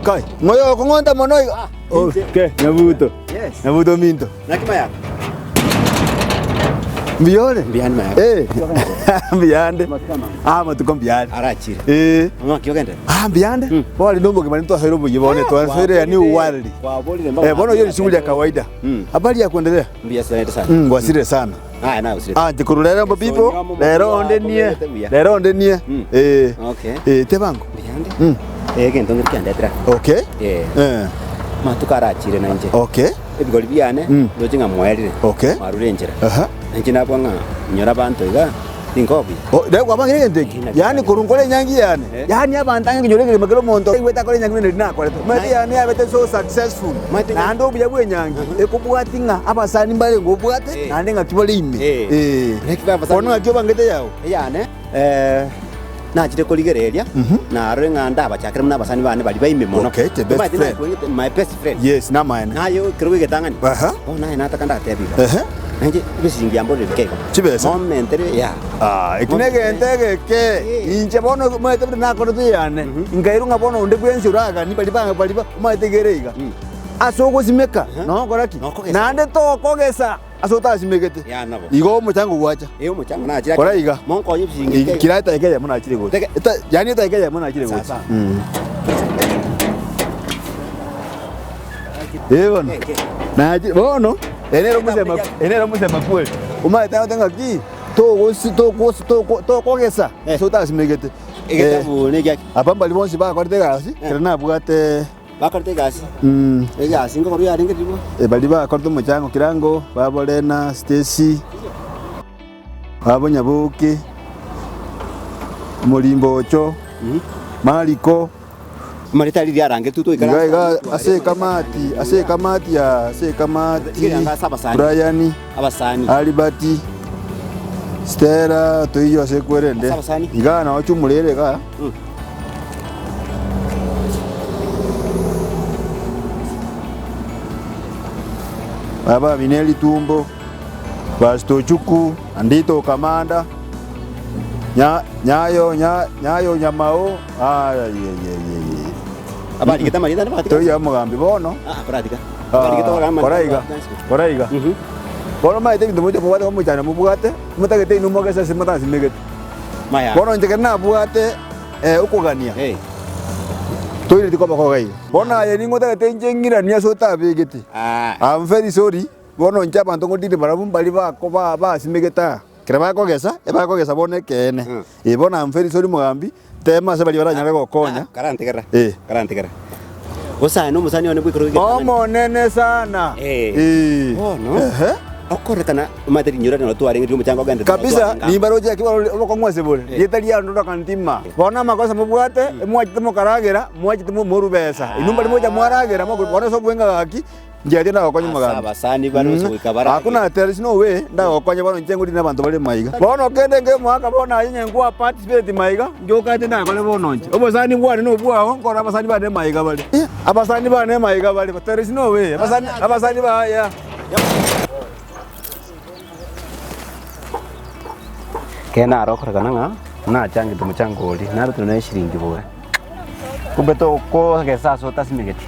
Kai, ng'oyo okong'onta mono iga. Ah, Oh, inche. ke, Nyabuto. Yes. Nyabuto ominto. Naki mayaka? Mbuyore? Mbuyande mayaka. Eh. Mbuyande. Amatuko amange. Ah, amatuko mbuyande. Arachire. Eh. Mama ki ogende? Ah, mbuyande. Mm. Bono nomogima nitwasoire oboyia bono twasoire ya new world. Kwaborire mbaka. Eh, bono hiyo ni shughuli ya kawaida. Mm. Habari ya kuendelea? Mbuya sana sana. Mm, gwasire sana. Aya na usire. Ah, nchikorora rero people. Rero onde nie. Rero onde nie. Mm. Eh. Okay. Eh, tebango. Mbuyande. Mm. Eh, egento ngeri kiandetera. Okay. Eh. Eh. Matuko arachire na inche. Okay. Ebigori biane Mm. ndoche ng'a mwaerire. Okay. Mwarure enchera. Aha. Na inche nabua ng'a nyora abanto iga ninkobuya. Oh, rero kwabangire egento eki. Yaani korwa nkore enyangi yane. Eh. Yaani abanto ang'e nkinyora ekeremo kera omonto aigwete akore enyangi buna neri nakorete. Omanyete yane yabete so successful. Omanyete Naende obuya bwa enyangi, ekobwati ng'a abasani mbarenge obwate, Eh. naende ng'aki bare ime. Eh. Eh. Naki abasani- Bono ng'aki obangete yao? Eyane eh, nachire korigereria narore ng'a ndabachakere buna abasani bane baria baime mono. Okay, the best Omanyete friend. nakwengete my best friend. Yes, namaene. Naye ekero bw'egetang'ani Aha. bono naye nataka ndatebe iga. Ehe. Nainche ebisiringi biamborire bike igo. Chibesa? Momentere ya. Ah, eki negento egeke. Inche bono omanyete buna nakorete eyane, nkairwa ng'a bono onde bwensi oragani baria ba baria ba omanyete iga ere iga. Ase ogosimeka, nogokora ki? Nokogesa. Naende tokogesa ase otasimegete. Ya nabo. Igo omochango gwacha. Eh omochango nachire Kora iga. Monkonye ebisiringi bike igo. Kira etaika eyemo nachire gocha. Teke- Eta yaani etaika eyemo nachire gocha. Sasa. Eh bono. Nachi bono ere nere omosema ere nere omosema kweli. Omanyete agote ng'aki togosi tokosi toko tokogesa Eh. ase otasimegete. Eh, Egetabu negiaki. aba mbari bonsi bakorete egasi ekero nabwate Bakorete egasi. mm, Egasi nkokorwa yarenge riria. eh, baria bakorete omochango kirango babo Lena, Stacy, babo Nyaboke, Morimbocho, Mariko. Amarita riria arangetwe Iga toikaranse iga ase ekamati ase ekamati ya ase ekamati Tiga ase abasani. Brian, abasani. Albert, Stella toiyo ase ekwerende Ase abasani. iga nao chumurere iga Mm. Baba bine ritumbo Pastor Ochuku, Andito Okamanda, Nya, Nyayo, Nya, Nyayo Nyamao, aya, ye, ye, ye, ye. Abarigete amarieta ande bagatika. Toiyo omogambi bono. Ah, koratika. Abarigete Ah, ogamba kora iga, kora iga. Mhm. Bono maete ebinto moche mobwate omochando mobwate, motagete inwe mogese ase motasimegete. Maya. Bono inche ekero nabwate eh, okogania, Eh. toireti koba koga iga. Bono aye ning'o otagete inche ng'iranie ase otabegete. Ah. I'm very sorry, bono inche abanto ngotinde barabwo mbari bako ba basimegete aa. Ekero bakogesa, ebakogesa bono ekeene. Eh, bono I'm very sorry mogambi, tema ase baria baranyare gokonya. Karantegerera. Eh. Karantegerera. Gose aye nomosani one bw'ekero gi'egetang'ani. Omonene sana. Eh. Eh. Bono, Ehe. okorekana omanyete rinyora naro twarenge riria omochango ogenderete naro Kabisa, twarenge amo. nimbaroche eki bono obokong'u ase bore, Eh. rieta riane ndoka ntima. Bono amakosa mobwate, mwachete mokaragera, mwachete mo- morubesa. Inwe mbari mocha mwaragera, mokoru bono ase obwenga gaki, Nchiache ndagokonya Ase omogambi. abasani bare gose goika barage. Hakuna there is no way ndagokonye bono inche ngorine abanto bare maiga. Bono kende nke omogaka bono aye onye nkwa participate maiga, ngiokate ndakore bono inche. Obosani bwane na obwao, nkore abasani bane maiga bare. Abasani bane maiga bare, but there is no way. Abasani abasani ba yeah. Ekero narokorekana ng'a nachangete omochango oria, narutire nonya eshiringi bore, kumbe tokogesa ase otasimegeti.